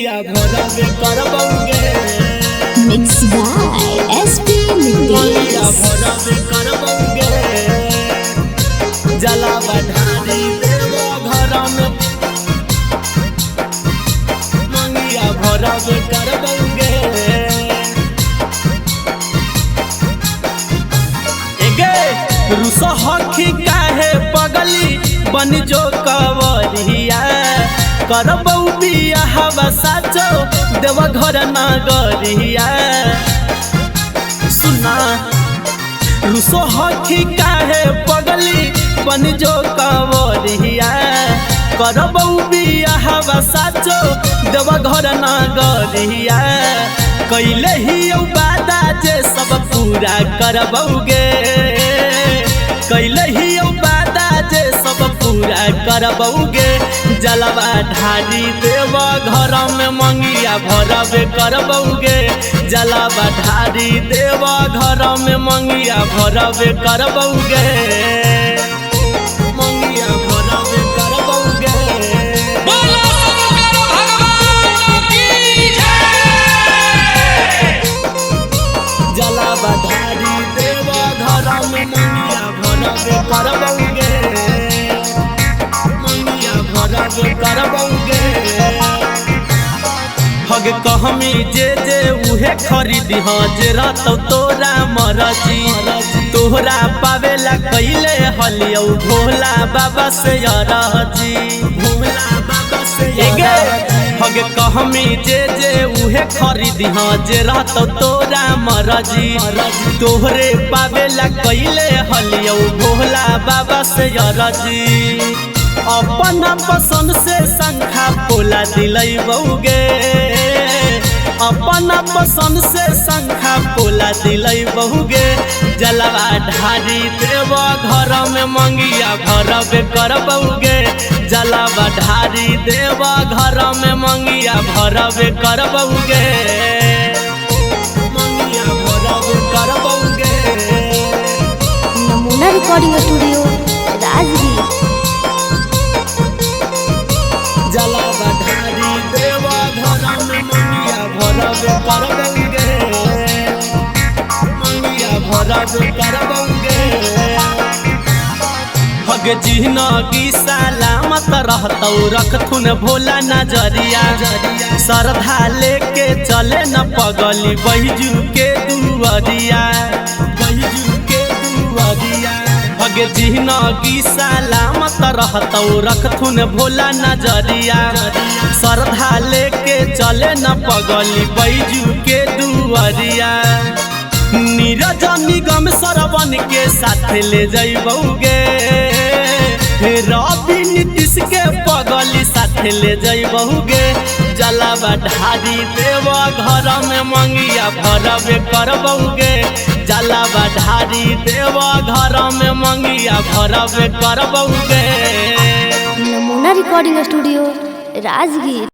मंगिया भरबे करबौगे। Mix by SP मंगिया Nitish. भरबे करबौगे। जलावा ढारी देव घर में मंगिया भरबे करबौगे। एगे रुसहखी काहे पगली बन जो कवरिया करबौ बियाहवा साचो देव घर नगरिया। सुना रुसहखी काहे पगली बन जो कवरिया करबौ बियाहवा साचो देव घर नगरिया। कैले ही वादा जे सब पूरा करबौगे। कैले ही वादा जे सब पूरा करबौगे। जलवा ढारी देव घर में मंगिया भरबे करबौगे। जलवा ढारी देव घर में मंगिया भरबे करबौगे। मंगिया भरबे करबौगे। बोलो शंकर भगवान की जय। जलावा ढारी देव घर में मंगिया भरबे करबौगे। मंगिया भरबे करबौगे। हग कहमी जे जे उहे खरीदी हाँ जे रहतौ तोरा मरजी। तोहरा पावेला कैले हलियौ भोला बाबा से अरजी। भोला बाबा से एगे हग कहमी जे जे उहे खरीदी हाँ जे रहतौ तोरा मरजी। तोहरे पावेला कैले हलियौ भोला बाबा से अरजी। अपना पसंद से शंखा पोला दिलैबौगे। अपना पसंद से शंखा पोला दिलैबौगे। जलवा ढारी देव घर में मंगिया भरबे करबौगे। जलवा ढारी देव घर में मंगिया भरबे करबौगे। मंगिया भरबे करबौगे। नमूना रिकॉर्डिंग स्टूडियो राजगीर। जलावा ढारी देव घर में मंगिया भरबे करबौगे। मंगिया भरबे करबौगे। हग जिनगी सलामत रहतौ रखथुन भोला नजरिया। श्रद्धा लेके चले न पगली बैजू के दुअरिया। बैजू के दुअरिया। हग जिनगी सलामत रहतौ रखथुन भोला नजरिया। श्रद्धा लेके चले न पगली बैजू के दुअरिया। नीरज निगम सरवन के साथ ले जइबौगे। रवि नीतीश के पगली साथ ले जइबौगे। जलावा ढारी देव घर में मंगिया भरबे करबौगे। जलावा ढारी देव घर में मंगिया भरबे करबौगे। नमूना रिकॉर्डिंग स्टूडियो राजगीर।